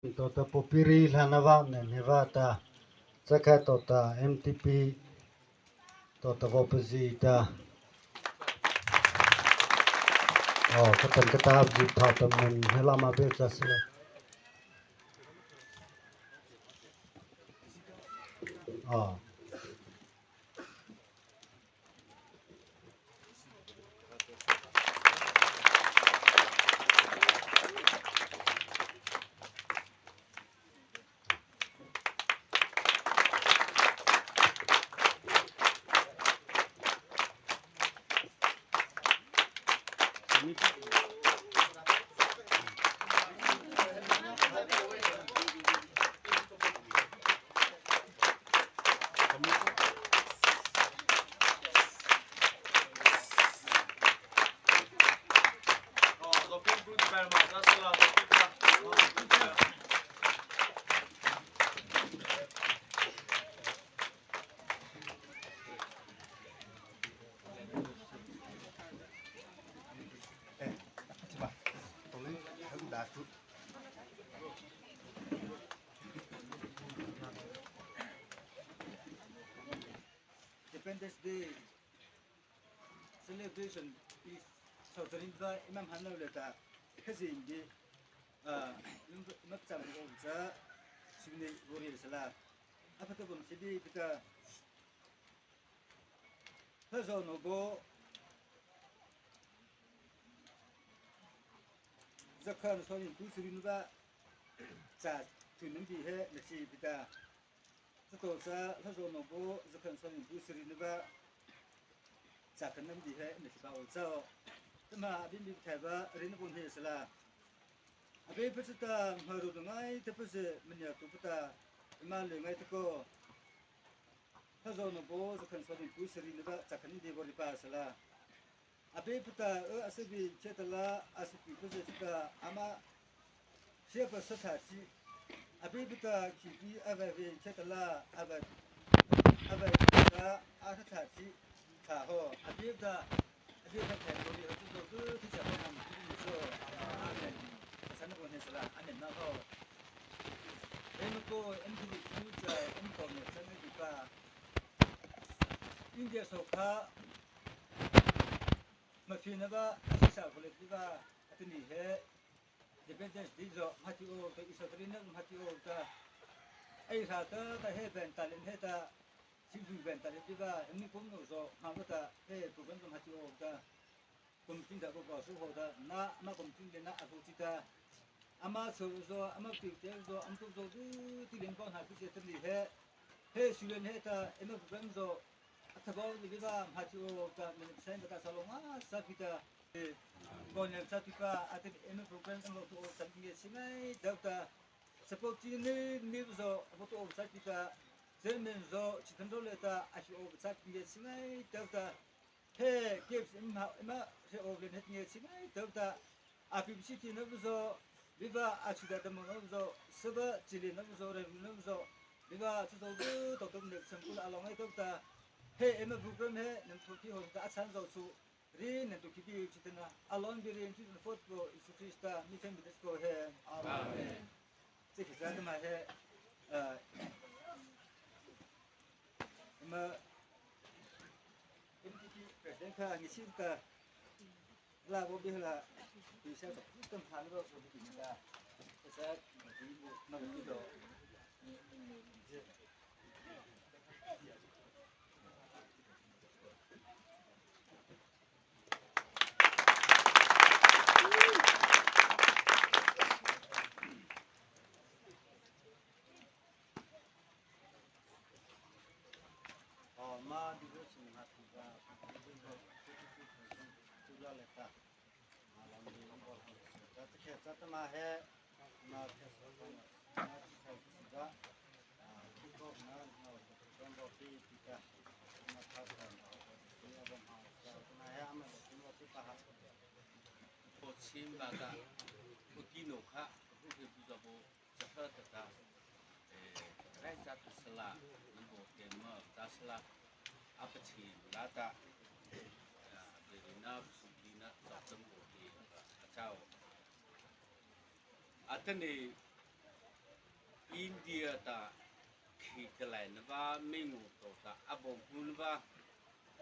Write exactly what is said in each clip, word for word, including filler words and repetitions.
Tota popiri lana va ne ne va ta, chakha tota M T P tota vopazi ta. O, katan kata ji pha ta men he lama be ta se. O. Independence Day celebration i sawchapaw rinpa eima hmâ no liata, Khazohpa bie, ah, eima pachâ awpa cha, signal vaw hei sala. A pha ta bom chi bie pita, Hlazo Nawbo, zakha nata sawhni hleipum sari nata, cha thum nata bie he na chi pita. Chatawhcha Hlazo Nawbo zakha nata sawhni hleipum sari nata, cha khat nata bie he na chi pa o chao. Tahmâ Abeipa bie thaipa reina bom hei sala. Abeipa chata hmâ ru ngaitapa zy maniah to pata, eima lei ngaita kaw. Hlazo Nawbo zakha nata sawhni hleipum sari nata, cha khat nata bie vaw reipa sala. Abeipa ta a, a sa bie khiahtala, a sa pi pa zy chata ama siapa sa tha chi. Abeipa ta khi bie a vaih vei khiahtala, a vaih, a vaih khiahtala, a tha tha chi. Tha haw, Abeipa ta, Abeipa ta thei ko ni ho chi to tu ti cha haw nam ti ni so. Amen. Sa na ko ne sala, amen na haw. Eima ko, eima ko ni tu cha, eima ko ne cha ne di pa. India sawhkha, ma fi na ba, a si sa ko le di ba, a ti ni he, Independence Day zo, ma ti o, ta i sa tri na, ma ti o, ta, ei sa ta, ta he ben ta len he ta, si zu ben ta len di ba, em ni kum no zo, ma ba ta, he, program zo ma ti o, ta, kum tin ta ko ko su ho ta, na, ma kum tin le na, a ko ti ta, ama so zo, ama ti te zo, am tu zo, du, ti len ko na, ti se ta ni he, he, su len he ta, em program zo, a ta ba, di ba, ma ti o, ta, men sa ta, sa lo, ma, sa pi ta, Kawhna cha pi pa, a ti eima program eima to o chan nge si ngai dawh ta. Support ti ni ni zo, a to o chan pi ta. Chairman zo, chi than ro le ta, a hi o chan nge si ngai dawh ta. He, games eima, eima he o le nge si ngai dawh ta. A pi si ti na zo, viva a chu da ta mo na zo, saba chi le na zo, re na zo. Viva chu zo du, to to ne sam ku la long ai dawh ta. He, eima program he, nan to ki ho ta a chan zo chu. Ri nan tu ki bi chi tena, a lon bi ri chi tena fourth ko, Isu Krista, mi chen bi ko he. Amen. Chi ki sa ma he, eh, ma, M T P president ka ni si ka, la bo bi la, bi sa to, tum han bo ko bi la. Sa, ma bi do. Ko chim ba ta, ko ti no kha, ko he bu za bo, za kha ta ta, eh, rai za ta sala, ni bo te ma za sala, a pa chi la ta, eh, de ri na, su di na, za ta bo te, a chao. Atani, ta, khih tlaina ba, mi ngôh to ta, a baw hmuna ba,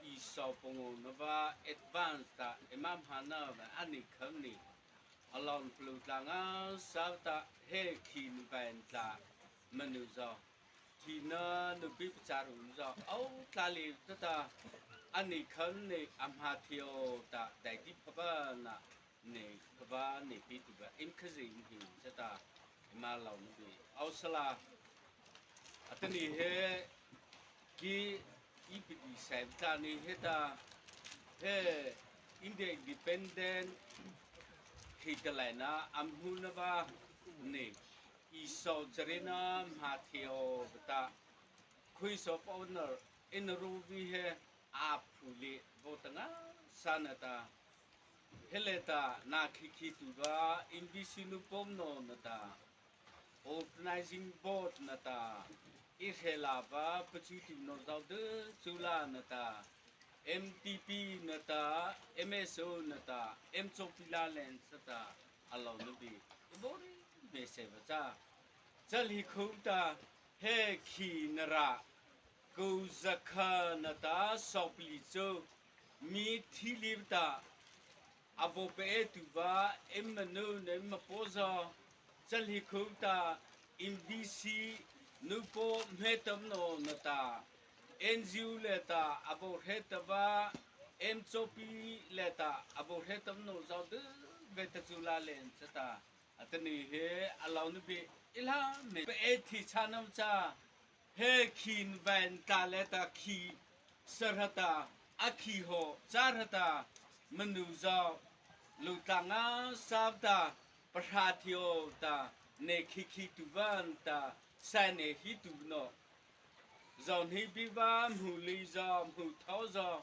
ei sawpangawhna ba, advance ta, eima hmâna ba, a ni kham ni. A lawh palôh tlâh ngâsâ ta, he khih na bai na tlâh, manu zaw. Thina na bi pachâ ru zaw, ao tlâh lei ta ta, a ni kham ni, a hmâ thei aw ta, daihti phapa na, ni khapa ni pi tu ba, eima khazia eima hi, cha ta, eima lawh na bi, ao sala. Atanoh he, ki, ei pi di sai ta ni he ta, he, India independent, khih tlaina, a hmuna ba, ni, ei saw charina hmâ thei aw ta, Guest of Honour, eina ru vi he, a phu lei, vaw ta ngâsâ na ta, he liata, na khih khih tu ba, M B C nu pom no na ta, Organizing Board na ta, ei hre la ba, pachu tu no zaw de, chu la na ta, M T P na ta, M S O na ta, M chawpi la len sa ta, a lawh na bi, ei baw ri, me se ba cha. Cha lei khô ta, he khih na ra, kô zakha na ta, sawpi lei chô, mi thi lei ta, a vaw pie tu ba, eima nu na eima paw zaw, cha lei khô ta, M B C nu paw hmê tam no na ta, N G O liata a vaw hre ta ba, M chawpi liata a vaw hre tam no zaw de, ve ta chu la len sa ta. Atanoh he, a lawh na bi, ei la me, pie thi cha na cha, he khih na bai na tlâh liata khih, sahra ta, a khih haw, chahra ta, manu zaw, lu tlâh ngâsâ ta, pahra thei aw ta, ne khih khih tu ba na ta, sai ne hi tu no. Zaw ni bi ba, hmu lei zaw, hmu thao zaw,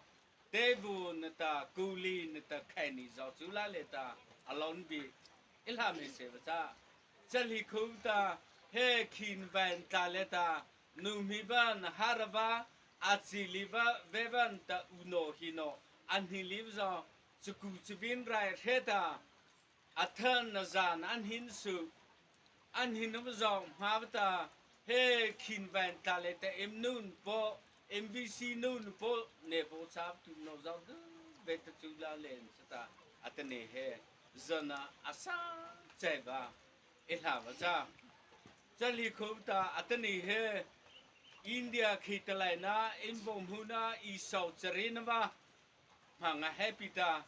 Table na ta, kuli na ta, khaini zaw chu la lei ta, a lawh na bi, ei la me se ba cha. Cha lei khô ta, he khih na bai na tlâh lei ta, nu hmi ba na ha ra ba, a chi lei ba, ve ba na ta, u no hi no, a hni lei ba zaw, chaku chavin rai hre ta, a thana zana a hnin su, a hnin na ba zaw hmâ ba ta, he khih na bai na tlâh lei ta, M nu na paw, M B C nu na paw, ne paw cha tu no zaw de, ve ta chu la len sa ta, atanoh he, zana a sa chai ba, ei la ba cha. Cha lei khô ta, atanoh he, India khih tlaina, eima baw hmuna, ei saw charina ba, hmâ ngâ he pi ta,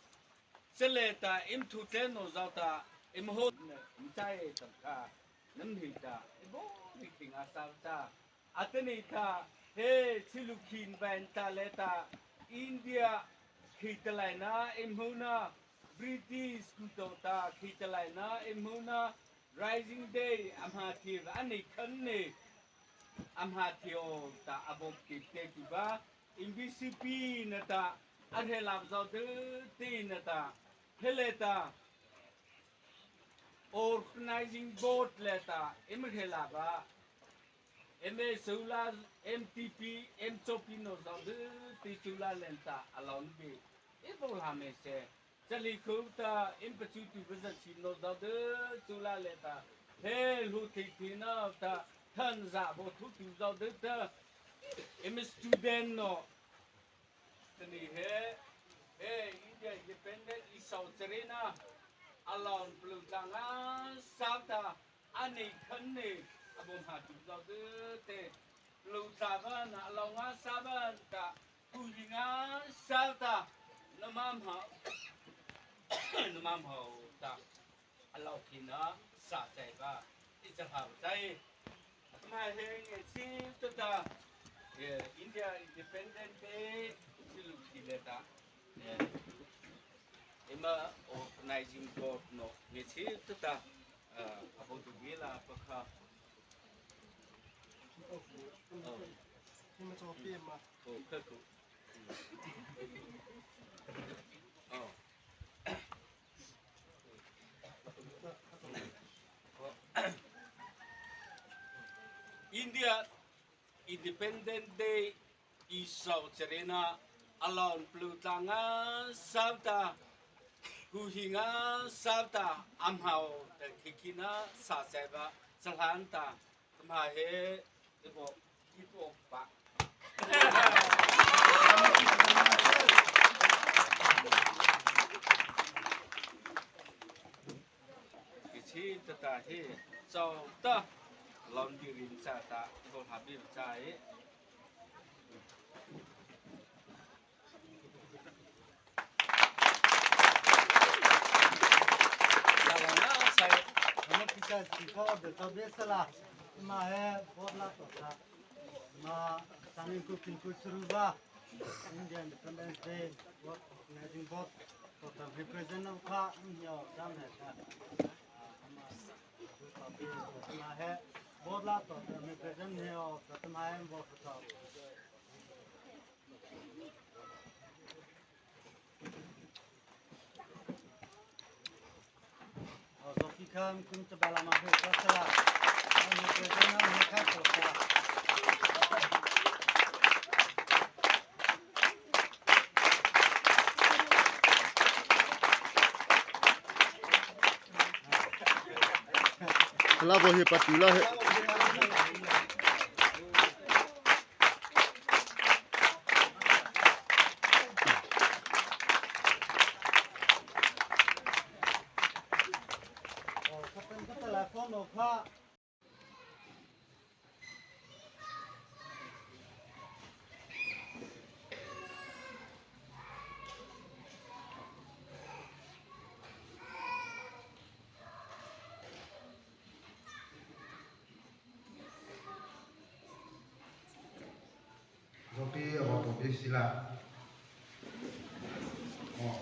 cha lei ta, eima thu teh no zaw ta, eima hawh, na, eima chai ta kha, na hmâ ta, ei baw ri ti ngâsâ ta. Atanoh ta, he, chi lu khih na bai na tlâh lei ta, India khih tlaina, eima hmuna, British ku to ta, khih tlaina, eima hmuna, Rising Day, a hmâ thei ba, a ni kham ni, a hmâ thei aw ta, a vaw kip te tu ba, M B C pi na ta, a hre la zaw de, ti na ta, he lei ta, Organizing Board lei ta, eima hre la ba, M S O la, M T P, M chawpi no zaw de, ti chu la len ta, a lawh na bi, ei baw la me se. Cha lei khô ta, eima pachu tu ba za chi no zaw de, chu la lei ta, he lu thei thei na ta, than za baw thu tu zaw de ta, eima student no, atanoh he, he, India independent ei saw charina, a lawh palôh tlâh ngâsâ ta, a ni kham ni, a baw hmâ tu zaw de te, palôh tlâh ba na, a lawh ngâsâ ba ta, ku hi ngâsâ ta, nama hmâ, nama hmâ ta. A lawh khih na sa chai ba, ei cha hla ba chai. Atahmâ he ngei chi ta ta, eh, India Independent Day, chi lu khih lei ta, eh, eima Organizing Board no ngei chi ta ta, eh, a baw tu bi la pa kha. Oh. Eima chawpi ma. Oh, kha ku. Oh. India Independent Day ei saw charina, a lawh palôh tlâh ngâsâ ta, ku hi ngâsâ ta, a hmâ aw ta khih khih na sa chai ba, cha hla ta, Ama he, ei vaw, ei vaw pa. Kichi tata he, chao ta, lom di rin cha ta, ei vaw ha bi cha e. Ama he board la to sa. Ama sangin ku kin ku churu ba. India Independence Day board, organizing board. To ta represent na kha in yo sam he ta. Ama he board la to represent ne yo ta ama he board to. Ala bo hi pati la he. Zopi, awa topi sila. Oh,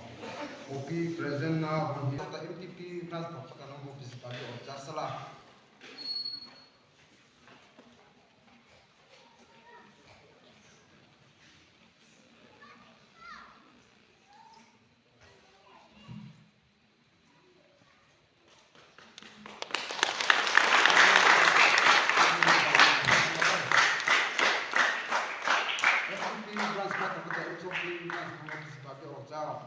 topi present na, awa hi ta M T P plus topi ka na mo pisi pa di o cha sala. Aw.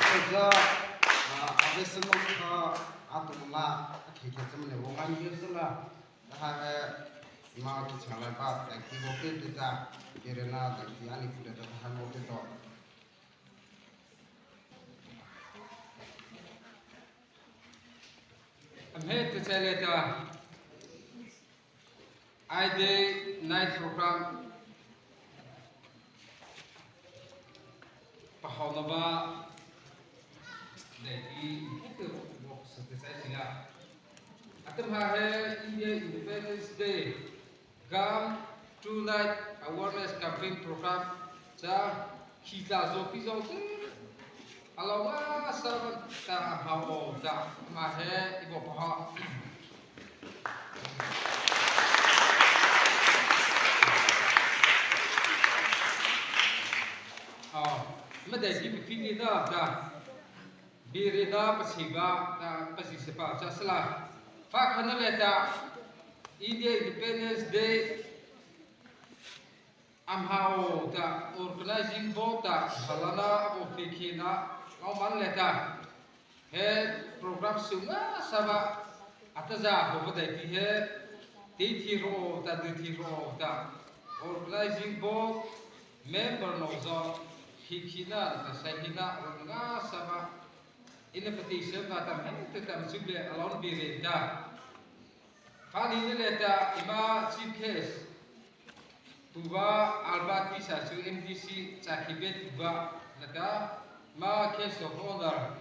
Aw, za, ah, a vei sâ no kha, a tu ma, a khi khi cham le, wo ngan yeu sala. Taha he, ma ki chang lai ba, ta ki wo pe pe ta, ki re na, ta ki ani ku de ta, taha no te to. Amhe te chai le ta. Ai de night program pahaw na ba de i hete rok rok sa te sai sila. Atahmâ he India Independence Day gam two night awareness campaign program cha khi ta zo pi zo te. Alo ma sa ta ha o ta ma he i bo pa ha. Aw. Eima daihti paphilihna ta, bie reina pachhihpa ta, pazipa cha sala. Pha khatna liata, India Independence Day, ama hawhta, organizing board ta, palâna a vaw pheikhei na, ngâ man liata. He program su ngâsâ vâ, a tah za hawhpa daihti he, tei thei ro ta, dei thei ro ta, organizing board member no zo, hi khina, ta sai khina, ro ngâsâ vâ, eina pati sem vâ ta, he te ta, machim le, alon bie reih ta. Pha nina liata, eima chief guest, Puva Albert Tisa chu M D C châ khih bie puva, nata, eima guest of honour,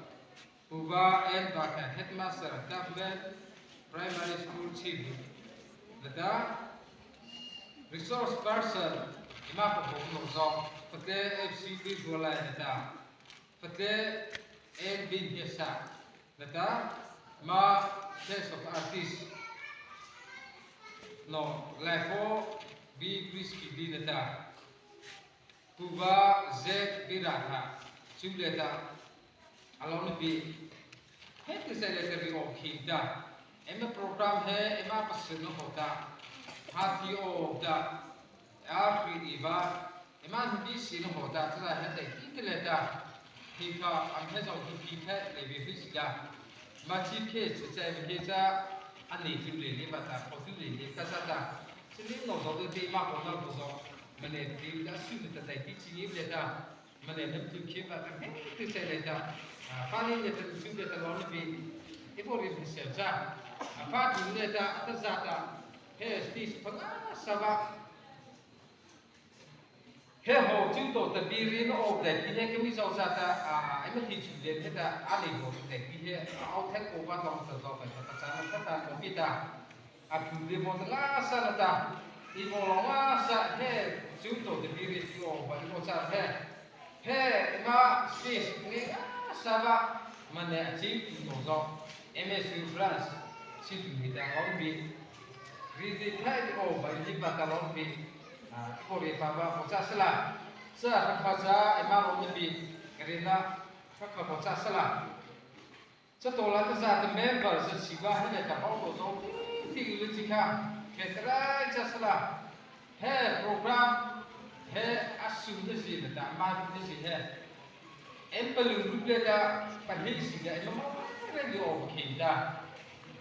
Puva N Bakha headmaster, Government Primary School Chief, nata, resource person, eima pahno no zo, Pate F C B Zualai nata, Pate N Bin Kesa, nata, eima guest of artist, no, Laipho B Priski di nata, Puva Z Biratha, chu liata, alon bie, he te sai liata ri o khi ta, eima program he, eima pasina hawhta, ha ti o ta, a ri i vâ, eima hi bie sina hawhta, tala he daihti te liata, hi kha, ama he zo hi khi the, le bie hi si ta, ama chi khe, chi chai bie khe cha, a ni tu le le vâ ta, ko tu le le ka sa ta, chi ni no zo te te eima ko na ko zo, mane ti la su ta daihti chi ni liata, mane nam tu khe vâ ta, he te sai liata, a, pha ni liata, tu liata lo ni bie, e bo ri ni se cha, a, pha tu liata, a ta za ta, he stage pa ngâsâ vâ, He hawh chu to ta bie reih na awpa daihti he keimo zo cha ta, a, eima thei chu le he ta, a lei hawh ta daihti he, a, ao thei ko vâ tawh ta zo ta, ta, ta, ta, ta, ta, ko pi ta. A phu le mo ta ngâsâ na ta. I mo lo ngâsâ he chu to ta bie reih chu awpa i mo cha he. He, eima space ngiah ngâsâ vâ, mane a chi tu no zo. M S U France, chi tu ni ta lo bie. Ri di thai di awpa i di pa ta lo bie. A, ko ri pa ba ko cha sala. Cha ka pa cha eima lo ni bie. Ka ri na ka ka ko cha sala. Cha to la ta za ta member sa chi ba he le ta ba ko zo ti ti lu chi kha. Khe ta rai cha sala. He program he a su na zi na ta ma na zi he. Em pa lu lu le ta pa he si da ma ma re yo khe ta.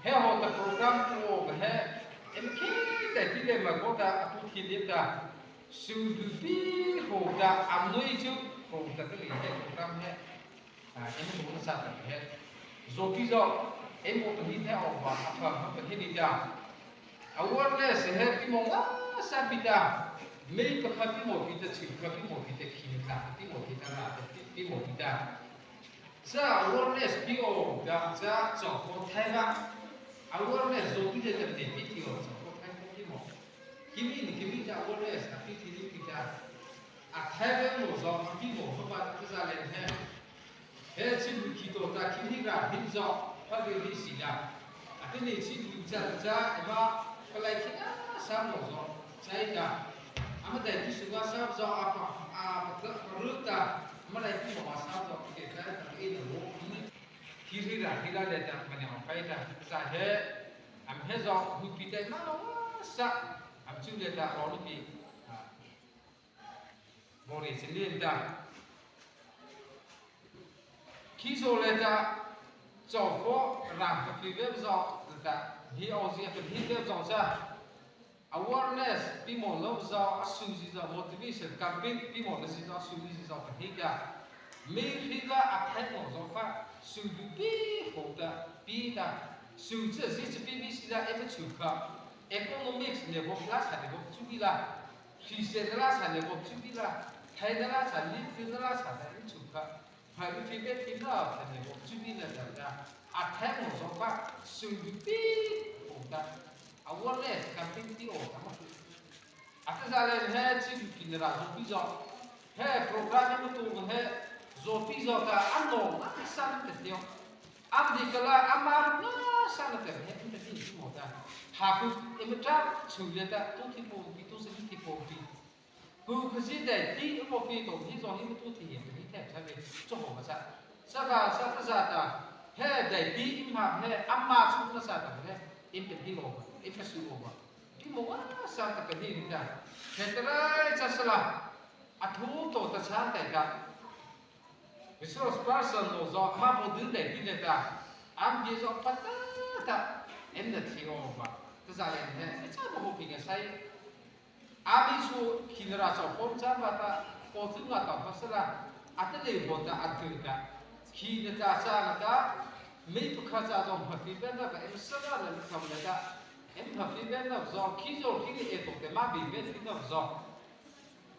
He hawh ta program ko he. Em khe ta ti le ma ko ta a tu ti le ta. Su du pi ho ta a noi chu ho ta ta le he program he. A, em mo na sa ta he. Zo pi zo. Em mo ta ni the o ba a pa ma ta he ni ta. Awareness he ti mo na sa pi ta. Mei pa kha ti mo pi ta, chi kha ti mo pi ta, khi ta ti mo pi ta, na ti mo pi ta. Sa awareness pi o ta, sa zo ko thai ba. Awareness zo pi ta ta ti ti o zo ko thai ti mo. Kimi ni kimi ta awareness a pi ti ni pi ta. A thai ba mo zo pi mo ba ta za le he. He chi bu ki to ta ki ni ra hin zo, pa bi ri si ya. A te ni chi bu cha cha, e ba, ka lai ki na sa mo zo, cha i ta. A ma dai ki su ga sa zo, a pa, a pa ta, pa ru ta, ma lai ki mo sa zo, ki te ta, ta ki na mo, ki ni. Ki ri ra, ki la le ta, ma ni ma pai ta, sa he, am he zo, bu pi ta, ma lo sa, am chu le ta, lo ni pi. Bori sini ta. Khi zo le ta, zo ko ram ka pi ve zo ta, hi o zi ka hi ve zo sa. Awareness pi mo lo zo, a su zi zo, motivation campaign pi mo lo zi zo, a su zi zo ka hi ta. Mi hi la a thai mo zo ka, su du pi ho ta, pi ta. Su zi zi zi pi pi si la e ma chu ka. Economics ne bo la sa ne bo chu pi la. Christian na la sa ne bo chu pi la, Thai na la sa, Lim na la sa ta ni chu ka, Thai ni pi be pi la sa ne bo chu pi la ta ta, a Thai mo zo ka, su pi o ta, awareness campaign ti o ta ma. A ta za le he chi pi na ra zo pi zo, he program ni mo tu he, zo pi zo ka, a no, a ta sa ni ta ti o. Am di ka la, am ar na sa na te he, in ta ti mo ta. Ha ku, e me ta, chu le ta, tu ti po, pi tu sa ti po, pi. Ku khazia daihti eima pie to, hi zo hi ma tu thei he, hi thei cha ve, cha ho ma cha. Sa ba sa ta za ta, he daihti eima he, ama chu na sa ta he, eima pie ho, eima su ho ba. Pi mo wa sa ta ka hi ni ta. He ta rai cha sa la, a thu to ta cha ta ka. Resource person no zo, ama bo du daihti le ta. Am bi zo pa ta ta, eima na thi ho ba. Ta za le he, cha bo ho pi nga sai. Ami su khinarâh châ pom châ ba ta, ko chu nga ta pa sala, a ta le bo ta a tu ta. Khina ta cha na ta, mei pakha cha zong pha fi ben na ba, em sala na kam na ta. Em pha fi ben na zo, khi zo khi ni e to te ma bi ben fi na zo.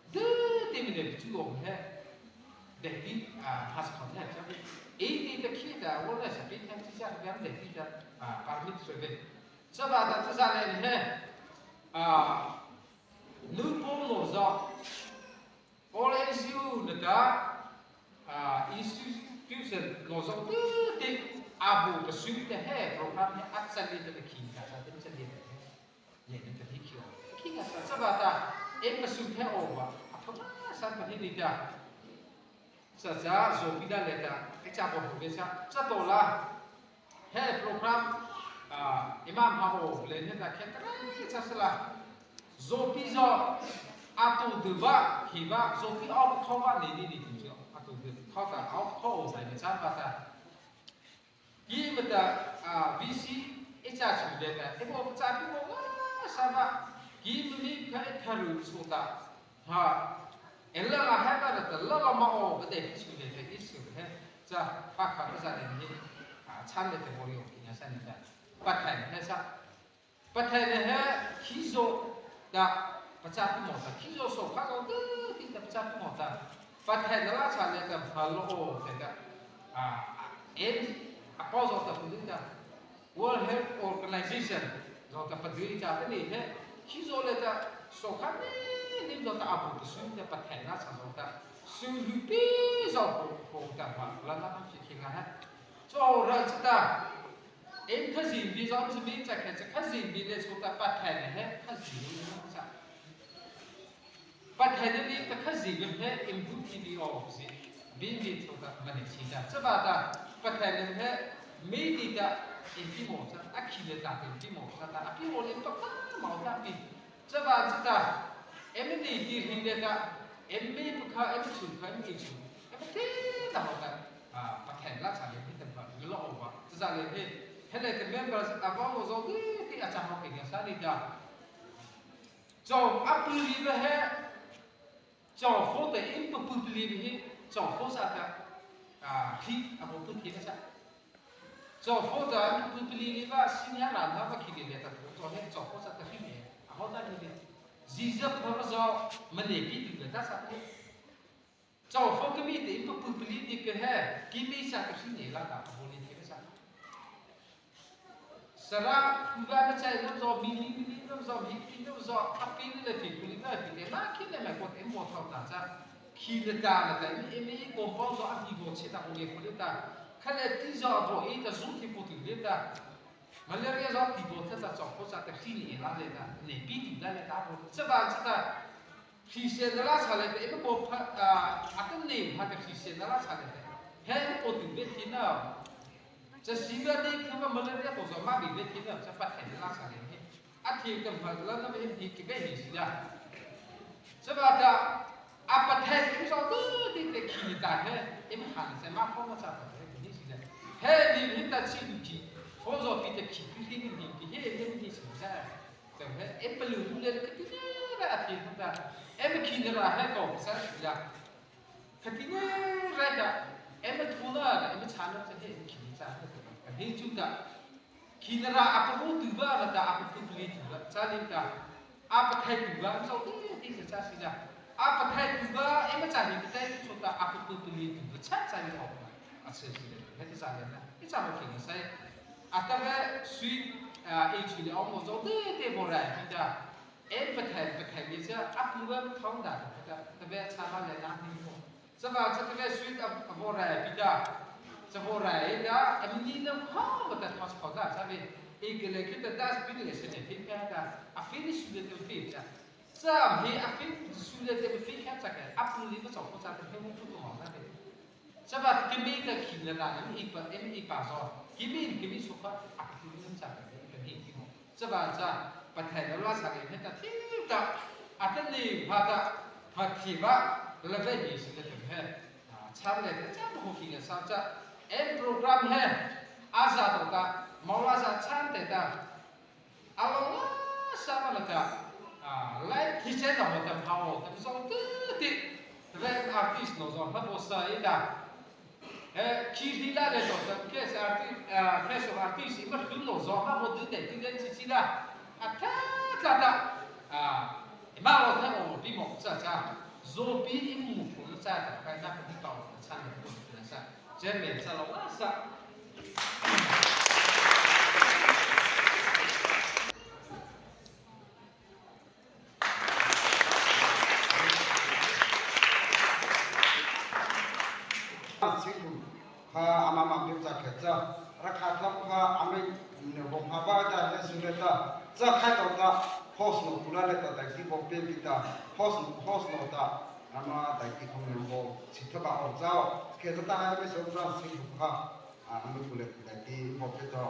De te mi ne chu lo he. De ti, a, has kon he cha. E ti ta khi ta, wo na sa pi ta chi cha ga de ti ta, a, permit se be. Sa ba ta cha le he. A, Lu pom no zo, L S U na ta, a, institution no zo te te, a bu ka su te he, program he a cha ni te khi ka sa te cha ni te he. Ye ni te khi o. Khi ka sa sa ba ta, e ka su te o ba, a pa ma sa ta ni ni ta. Sa sa zo pi da le ta, e cha bo ho be sa, cha to la. He program, a, imam ha ho le ne ta khen ta le cha sala. Zo pi zo, a to de ba, hi ba, zo pi au tho ba ne ni ni ti zo. A to de tho ta, au tho o le ne cha ba ta. Ki ma ta, a, V C, e cha chu le ta, e bo cha pi mo wa sa ba. Ki ma mi ka e tha ru so ta. Ha, e la la ha ba ta, la la ma o, ba de ki su le ta, i su he. Cha, pa kha ba za le ni. A, cha le te bo yo ki na sa ni ta. Pathaih he sa. Pathaih he khizaw ta pachâ pi mawh ta, khizaw sawhkhâ zaw ta ti ta pachâ pi mawh ta. Pathaih na la châ liata hmâ la aw tah ta, a, a, en, a pawzaw ta pudi ta, World Health Organization zaw ta padi ta ta ni he, khizaw liata sawhkhâ ni, ni zaw ta a bu ta su ta pathaih na châ zaw ta, su lu pi zaw ko, ko ta hmâ la na am si khi nga he. Chaw ra chi ta, Ei Khazohpa bie zaw chami cha kha cha Khazohpa bie le chô ta pathaih na he Khazohpa bie na cha. Pathaih na bie ta Khazohpa bie he ei bu ti bie aw si. Bie bie chô ta mani chi ta. Chavâta pathaih na he mei ti ta ei pi mawh cha, a khi le ta ei pi mawh cha ta. A pi mawh le pa pa mawh ta pi. Chavâta cha ta, ei mani ti hin le ta, ei mei pakha, ei mei chu kha, ei mei chu, ei mei te ta mawh ta. A, pathaih la châ le hi ta ba, mi lo ba. Cha le hi, he le ta members a ba mo zo ti, ti a cha mo ke ya sa ni ta. Chaw a pu li ba he, chaw pho ta in pu pu li ba he, chaw pho sa ta, a, khi a mo pu khi ba sa. Chaw pho ta in pu pu li li ba, senior la na ba khi li le ta, chaw he, chaw pho sa ta khi le, a ho ta ni le. Ziza pho zo, ma ne pi tu le ta sa ta. Chaw pho kami te in pu pu li ti ke he, kimi sa ta khi ne la ta, a ho ni ti ke sa. Sara, kuva na chai na zo, mi ni mi ni na zo, mi ki na zo, a pi ni le pi pu li na pi te, na ki ne me ko te mo thau ta cha. Khi le ta na ta, mi, mi ko pau zo, a pi go che ta ko le ko le ta. Kha le ti zo, a bo i ta zu ti ko tu le ta. Malaria zo ti bo ta ta chaw pho sa ta khi ne la le ta, ne pi ti la le ta bo. Cha ba cha ta. Christian na la châ le te, ei ko pha, a, a ta ne pha ta Christian na la châ le te. He ei ko tu be ti na. Cha si ba ni kha ma malaria ko zo ma bi be ti na, cha pathaih na la châ le he. A thi ka ma la na be ti ki be ni si da. Chavâta, a pathaih ei zo tu ti te khi ta he, ei ma han se ma ko ma cha ta he ni si da. He ni ni ta chi ni ki. Ko zo pi te khi ki ni ni ki he ni ni si da. Tah he, ei palih tu le kha ti ne ra a ti ta. Ei ma khi ne ra he ko sa la. Kha ti ne ra ta. Ei ma thu na, ei ma cha na cha he, ei ma khi ne cha he. Kha ti chu ta. Khi ne ra a pa hu tu ba ra ta, a pa hu tu le tu ba. Cha le ta. A pathaih tu ba, so ti ti sa cha si la. A pathaih tu ba, ei ma cha ni ta, so ta, a pa hu tu le tu ba. Cha cha ni ho. A se si le. He ti sa le na. Ei cha ho khi ne sai. A ta ve sui, a, ei chu le, a mo zo te te bo ra pi ta. Ei pathaih, pathaih ni cha, a pu ve thong da ta ta, ta ve cha ma le na ni mo. Cha va cha ta ve sui a, a bo ra pi ta. Cha bo ra e da, a mi ni na ho ma ta thos ko da, cha ve. Ei ke le ki ta da spi le se ne pi ka da. A fi ni su le te fi cha. Cha he a film su le te film kha cha ke a pum li ma chau ko cha te he mu tu ko ma na te. Cha ba kimi ka khi le na ni pa ni pa zo. Kimi kimi su kha a pum li cha ke ni ki mo. Cha ba cha pa thai la la sa ke he ta thi ta. A ta ni pa ta pa thi ba la ve ni si le te he. Cha le te cha mo khi le sa cha. En program he. A za to ta. Mau la za cha te ta. A lo la sa ma la ta, a, lai thi chen na ho ta pha ho ta so tu ti. Re artist no zo ha bo sa i ta. E, khi hi la le zo ta, ke sa artist, a, ke so artist i ma tu no zo ha bo tu te ti le chi chi la. A ta ta ta. A, ma lo ta o pi mo cha cha. Zo pi i mu ko cha ta, kai na ko ti ka o cha na ko ti sa. Chairman sa lo la sa. Singhu kha ama ma pim cha khe cha. Rakha thlam kha amai ne bom ha ba ta le su le ta. Cha khai to ta. Host no kula le ta dai ti bom pe pi ta. Host, host no ta. Ama dai ti khong ne bom. Si tha ba o cha o. Khe ta ta ha me so cha singhu kha. A, amai kule dai ti bom pe ta.